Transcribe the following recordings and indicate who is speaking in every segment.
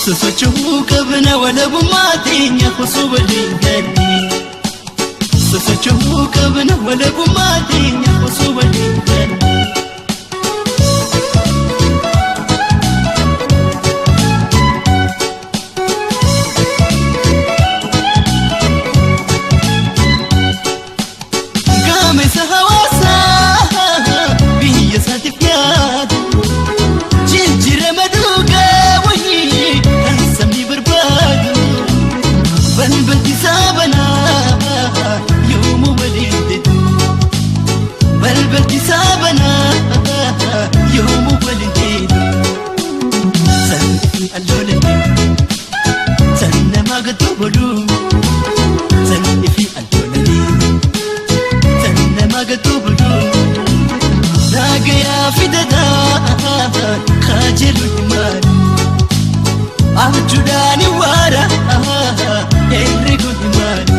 Speaker 1: Sosocho'uu qabna walabummaa teenya osoo waliin ganne. Sosocho'uu qabna walabummaa teenya osoo waliin ganne. Gameessa hawaasaa biyya isaatiif yaadu, jijjiirama dhugaa wayii kan sabni barbaadu. Balbalti isaa banaa yoomuu waliin deetu. Balbalti isaa banaa yoomuu waliin deetu. San alloolanii san namaa gattuu godhu. San ifi alloolanii san namaa gattuu godhu. Naagayaa fidataa kajeelu himaani. Abjuudhaan waara herreeguun himaani.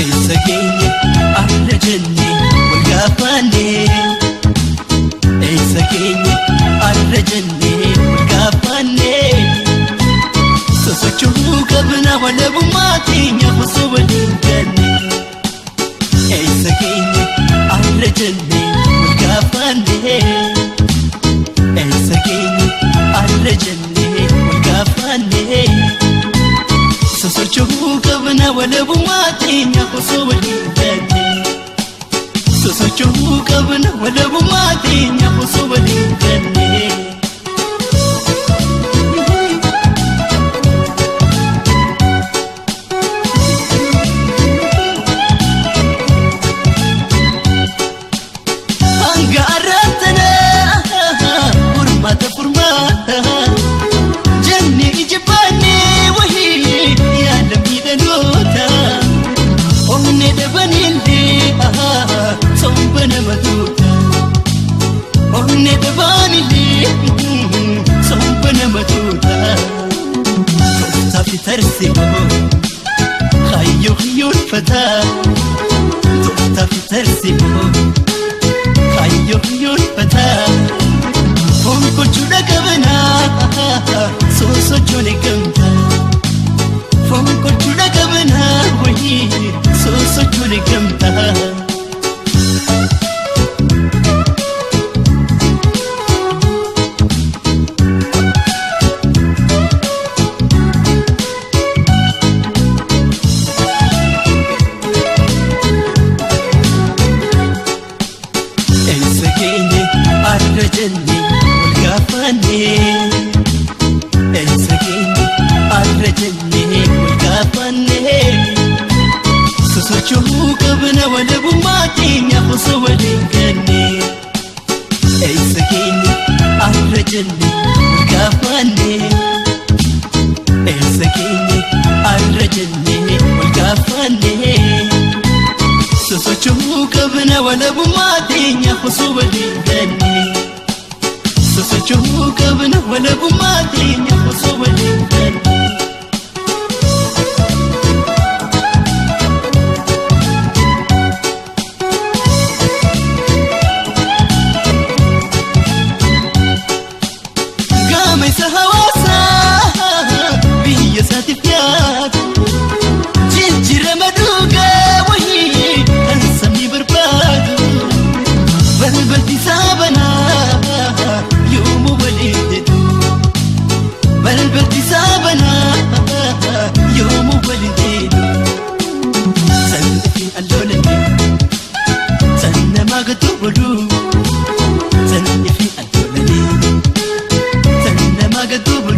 Speaker 1: Eessa geenye arra jenne wal gaafanne. Eessa geenye arra jenne wal gaafanne. Sosocho'uu qabna walabummaa teenya osoo waliin ganne. Eessa geenye arra jenne wal gaafanne. Eessa geenye arra jenne wal gaafanne. Sosocho'uu qabna walabummaa teenya osoo waliin ganne. Sosocho'uu qabna walabummaa teenya osoo waliin ganne. Hanga arraatana furmaata furmaata jenne ija baannee wahii yaada miidhanoota. Onnee dhabanillee somba nama tuuta. Onnee dhabanillee somba nama tuuta. Tooftaa fi tarsiimoo kaayyoo kiyyoonfataa. Tooftaa fi tarsiimoo kaayyoo kiyyoonfataa. Fonqolchuudha qabanaa soosochoon eegamta. Fonqolchuudha qabanaa wayii soosochoon eegamta. Eessa geenye arra jenne wal gaafanne. Eessa geenye arra jenne wal gaafanne. Sosocho'uu qabna walabummaa keenya osoo waliin ganne. Eessa geenye arra jenne wal gaafanne. Eessa geenye arra jenne wal gaafanne. Sosocho'uu qabna walabummaa teenya osoo waliin ganne. Sosocho'uu qabna walabummaa teenya osoo waliin ganne. Gameessa hawaasaa biyya isaatiif yaadu, jijjiirama dhugaa wayii kan sabni barbaadu. Balbalti isaa banaa yoomuu waliin deetu. Balbalti isaa banaa yoomuu waliin deetu. San ifi alloolanii san namaa gattuu godhu. San ifi alloolanii san namaa gattuu godhu.